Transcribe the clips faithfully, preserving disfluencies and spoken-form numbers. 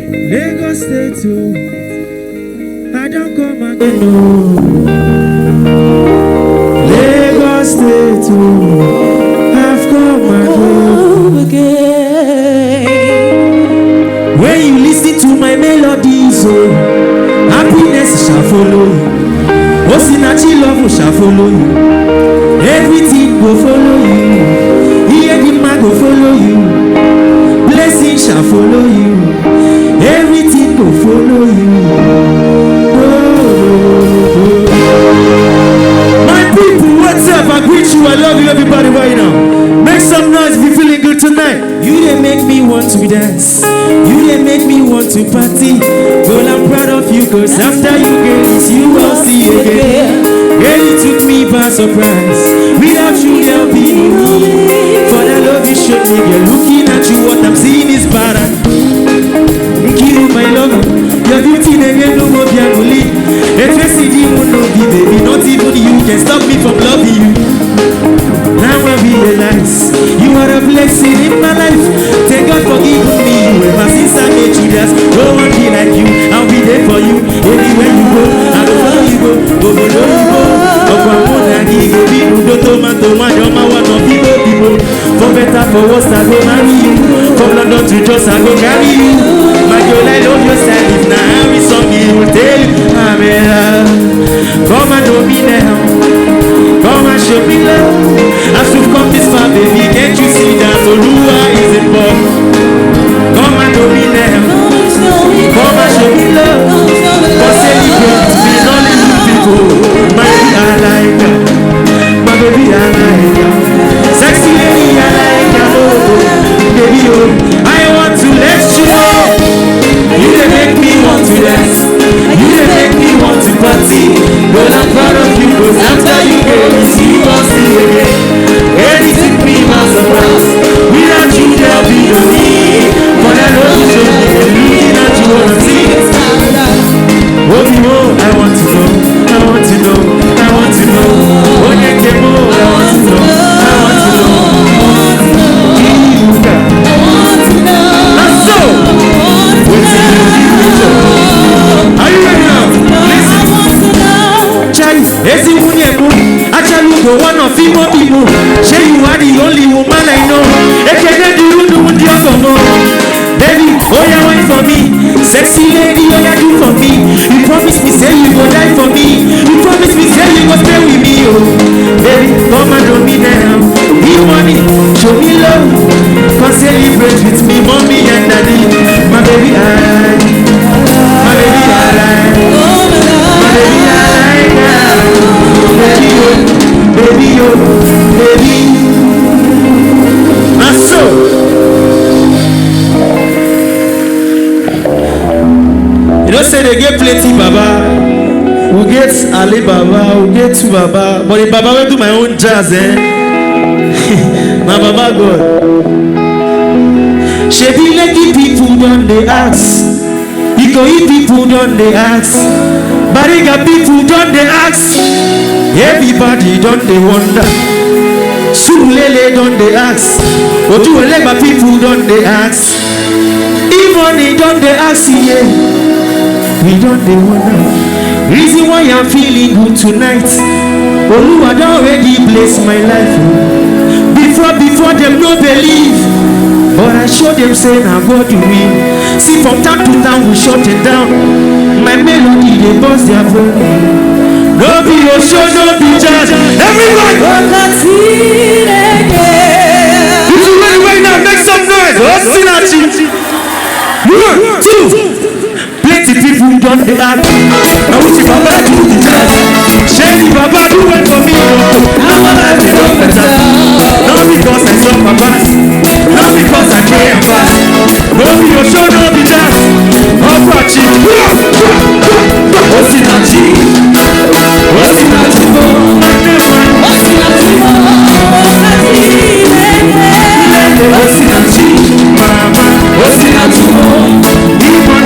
Lagos State, oh, I don come again, oh. Lagos State, oh, I've come again. When you listen to my melodies, oh, happiness shall follow you. Osinachi love shall follow you. Everything go follow you. Ihe dị mma go follow you. Blessing shall follow you. Everything go follow you. Oh, oh, oh. My people, what's up? I greet you. I love you, everybody, right now. Make some noise if you're feeling good tonight. You dey make me want to dance. You dey make me want to party. Girl, I'm proud of you, 'cause after you, girl, is you I'll see again. Girl, you took me by surprise. Without you, there'll be no me. For the love you showed me, girl, looking at you, what I'm seeing is paradise. Thank you, my lover. Your beauty, they get no more beauty. A tracy demon, no be baby. Not even you can stop me from loving you. Now I realize you are a blessing in my life. Thank God for giving me you. Ever since I met you, there's no one be like you. I'll be there for you anywhere you go. I go follow you go. Go, go, go, go. Ọkọ àwọn ọ̀nà yìí, baby, you don't tomato, my, your mama, no people, people. For better, for worse, I go marry you. From London to Jos, I go carry you. My girl, I love your style. If na every song you will tell you, I'm in love. Come and know me now. Come and show me love. As you've come this far, baby, can't you see that Oluwa is involved? Come and know me now. Come and show me love. Come celebrate with me, Nollywood people. My, I like her. My baby, I like her. Sexy lady, I like her. Oh, baby, oh, I want to let you know. You dey make me want to dance. You dey make me want to party. Girl, I'm proud of you, 'cause after you, girl, is you I'll see again. Girl, you took me by surprise. Without you, there'll be no me. For that love you showed me, looking at you, wanna see. Obi, oh, I want to know, I want to know, I want to know. Onyekemo, I want to know, I want to know. Iruka. Na so. Wetin you do? Are you ready now? Listen. Chai, ezi nwunye m, Achalugo, one of Imo people. Say you are the only woman I know. Ekene duru duru ndị ọgọ m. Baby, oh yeah, wine for me. Sexy lady, oh yeah, do for me. You promise me, say you go die for me. You promise me, say you go stay with me, oh. Baby, come and hold me down. Give money, show me love. Come celebrate with me, mommy and daddy. My baby, I, my baby, I, my baby, I, baby, oh, baby, oh, baby. Na so. You know say they get plenty Baba. We get Ali Baba, we get two Baba, but the Baba wey do my own jazz, eh? Na Baba God. Shebi Lekki people don dey ask, Ikoyi people don dey ask, Bariga people don dey ask, everybody don dey wonder. Surulere don dey ask, Ojuelegba people don dey ask. Even he don dey ask, yeah. We don dey wonder. Reason why I'm feeling good tonight. Oluwa don already bless my life, oh. Before, before dem no believe, but I show dem say na God we. See, from town to town we shut it down. My melody dey burst their brain. No be Osho, no be jazz. Everybody. If you ready right now, make some noise. Osinachi. One, two. Plenty people don dey ask, na which Baba do the jazz? Shey the Baba do well for me? Now my life is so better. Not because I suffer pass, not because I pray and fast. No be Osho, no be jazz. Ofachi. Osinachi. Osinachi. Osinachi. Osinachi. Mama. Osinachi.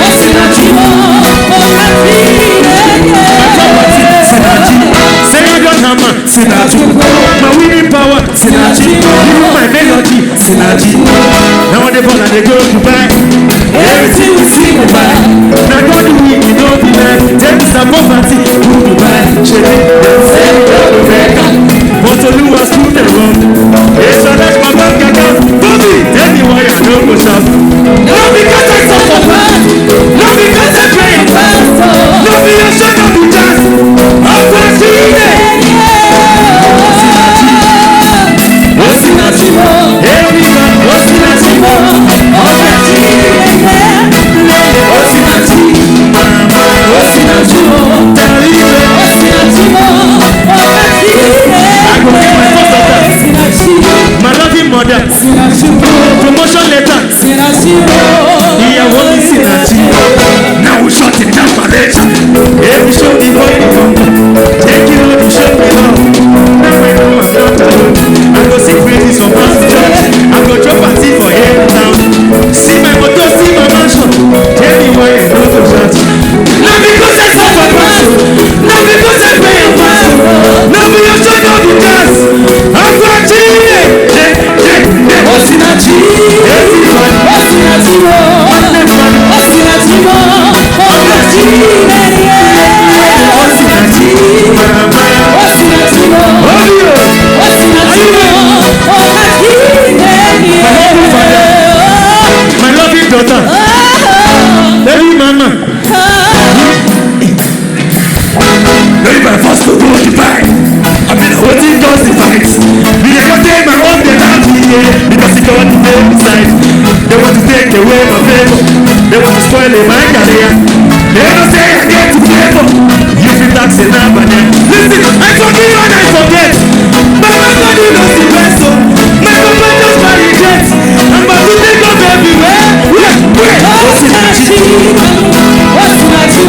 Osinachi. Osinachi. Say I don hammer. Osinachi. My winning power. Osinachi. Even my melody. Osinachi. Now I dey born and dey go Dubai. Every Very by force to go the fight. I been waiting just the fight. We dey contain my own the land here because the God dey beside. They want to take away my favor. They want to spoil my career. They don't say I get to favor. You fit tax a number there. Listen, I forgive and I forget. My God, you know the best. So my papa just marry jet. I'm about to take off everywhere. Wait, wait. Osinachi, Osinachi,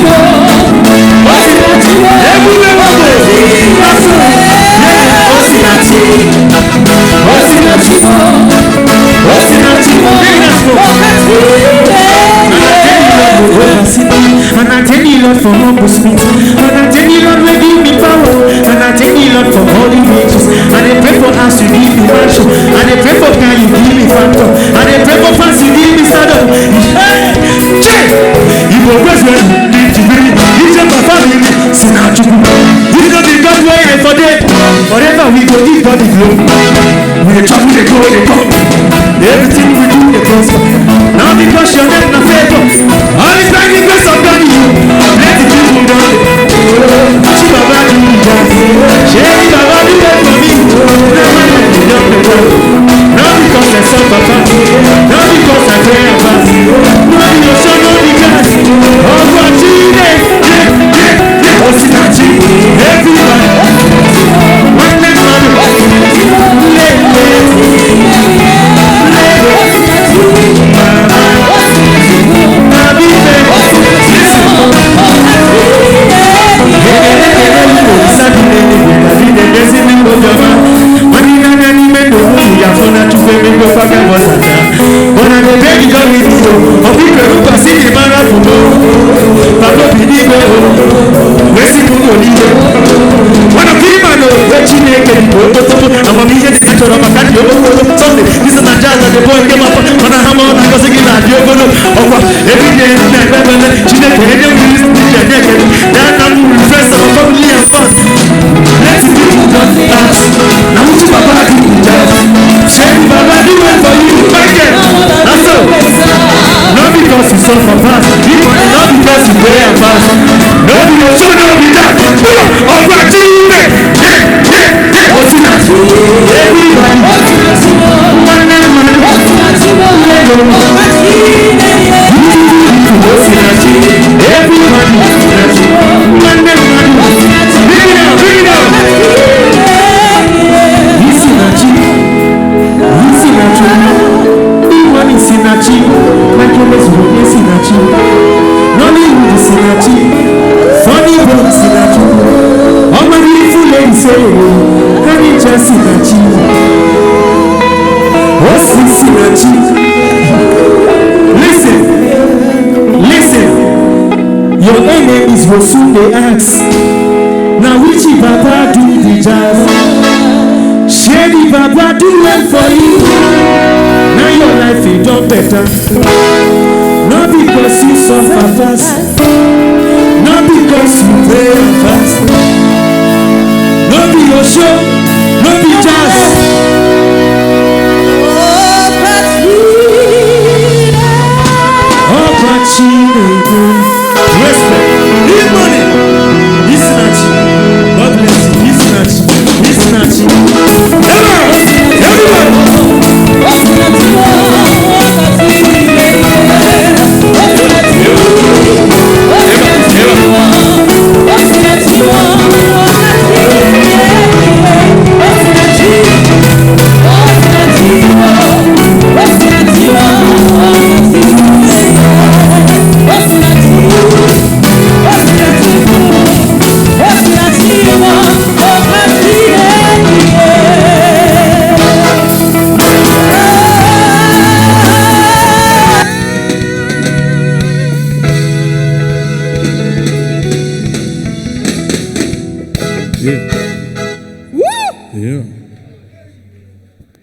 Osinachi, everywhere we go. Osinachi, Osinachi, Osinachi, Osinachi. And I thank you, Lord, for humble spirit. And I thank you, Lord, will give me power. And I thank you, Lord, for all the riches. And I pray for house, you give me mansion. And I pray for car, you give me factor. And I pray for fans, you give me saddle. Hey! Che! You go bless when you live to me. You take my family. Sinachukwu. You know the God way I for day. Forever we go give God the glory. We dey travel, dey go, dey come. Everything we do, dey prosper. Now because your name na favor. All the time the grace of God, you let the people down. She Baba do me that. She Baba do that for me. Now my life is done better. Not because I suffer fast. Not because I pray fast. Not because I know the God. Oh, God, you dey. Osinachi, everybody. One man, one. But I dey beg you, don't leave me, oh. Of people who can see the man of the Papa be the way, oh. Where see who go lead you? One of the man, oh, where Chineke, oh, oh, oh, oh. I'm a million to tell my country, oh, oh, oh, oh. Sunday, this is a jazz that the boy came up, but I hammer on because he did not, you know. Oh, every day, night, Bible, Chineke, and you listen to Chineke. That time we refresh our family and fast. Let the people dance. Now, what you Baba do? Say, Baba, do well for you, Michael. That's all. Not because you suffer fast. Not because you pray fast. No be your show, no be that. Pull up, Oba Jide. Yeah, yeah, yeah. What's in that? Everybody. One man, one. Everybody. One man, one. Bring it out, bring it out. Isinachi. Isinachi. Iwani Sinachi. Michael Messi Sinachi. Nollywood Sinachi. Funny Bone Sinachi. All my beautiful ladies say, Kanicha Sinachi. What's Sinachi? Listen. Listen. Your enemies go soon dey ask, na which Baba do the jazz? Shey the Baba do well for you? Now your life e don better. No because you suffer fast, no because you pray fast. No be your show, no be jazz. Oba Chineke. Respect. Big money. Isinachi. God bless you. Isinachi. Isinachi. Everybody. Everybody. Yeah. Yeah.